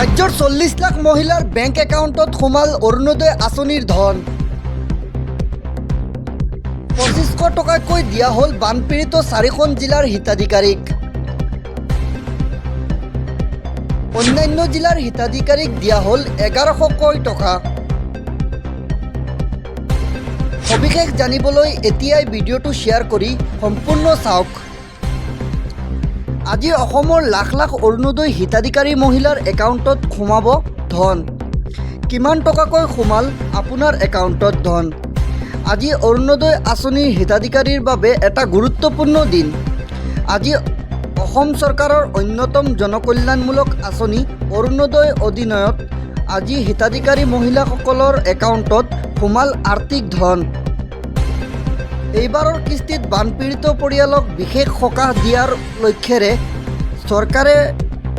ৰাজ্যৰ 40 লাখ মহিলাৰ বেংক একাউণ্টত সোমাল অৰুণোদয় আঁচনিৰ ধন। 2500 টকাকৈ দিয়া হ'ল বানপীড়িত চাৰিখন জিলাৰ হিতাধিকাৰীক। অন্যান্য জিলাৰ হিতাধিকাৰীক দিয়া হ'ল 1100কৈ টকা। সবিশেষ জানিবলৈ এতিয়াই ভিডিঅ'টো শ্বেয়াৰ কৰি সম্পূৰ্ণ চাওক। আজি অসমৰ লাখ লাখ অৰুণোদয় হিতাধিকাৰী মহিলাৰ একাউণ্টত সোমাব ধন। কিমান টকাকৈ সোমাল আপোনাৰ একাউণ্টত ধন? আজি অৰুণোদয় আঁচনিৰ হিতাধিকাৰীৰ বাবে এটা গুৰুত্বপূৰ্ণ দিন। আজি অসম চৰকাৰৰ অন্যতম জনকল্যাণমূলক আঁচনি অৰুণোদয় অধীনত আজি হিতাধিকাৰী মহিলাসকলৰ একাউণ্টত সোমাল আৰ্থিক ধন। এইবাৰৰ কিস্তিত বানপীড়িত পৰিয়ালক বিশেষ সকাহ দিয়াৰ লক্ষ্যেৰে চৰকাৰে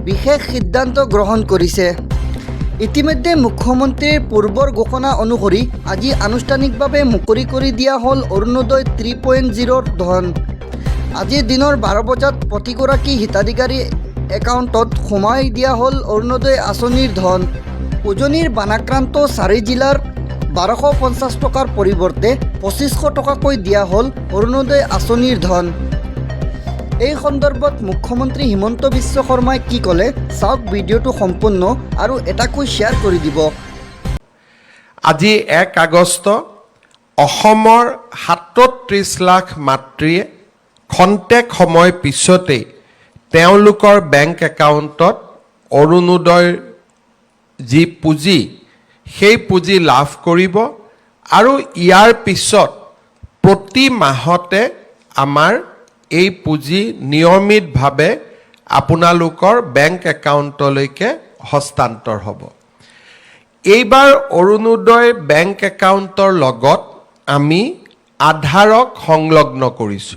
বিশেষ সিদ্ধান্ত গ্ৰহণ কৰিছে। ইতিমধ্যে মুখ্যমন্ত্ৰীৰ পূৰ্বৰ ঘোষণা অনুসৰি আজি আনুষ্ঠানিকভাৱে মুকলি কৰি দিয়া হ'ল অৰুণোদয় 3.0ৰ ধন। আজি দিনৰ 12 বজাত প্ৰতিগৰাকী হিতাধিকাৰী একাউণ্টত সোমাই দিয়া হ'ল অৰুণোদয় আঁচনিৰ ধন। উজনিৰ বানাক্ৰান্ত চাৰি জিলাৰ 1250 টকাৰ পৰিৱৰ্তে 2500 টকাকৈ দিয়া হ'ল অৰুণোদয় আঁচনিৰ ধন। এই সন্দৰ্ভত মুখ্যমন্ত্ৰী হিমন্ত বিশ্ব শৰ্মাই কি ক'লে, চাওক ভিডিঅ'টো সম্পূৰ্ণ আৰু এটাকৈ শ্বেয়াৰ কৰি দিব। আজি 1 আগষ্ট, অসমৰ 37 লাখ মাতৃয়ে খন্তেক সময় পিছতেই তেওঁলোকৰ বেংক একাউণ্টত অৰুণোদয়ৰ যি পুঁজি, সেই পুঁজি লাভ কৰিব আৰু ইয়াৰ পিছত প্ৰতি মাহতে আমাৰ এই পুঁজি নিয়মিতভাৱে আপোনালোকৰ বেংক একাউণ্টলৈকে হস্তান্তৰ হ'ব। এইবাৰ অৰুণোদয় বেংক একাউণ্টৰ লগত আমি আধাৰক সংলগ্ন কৰিছোঁ।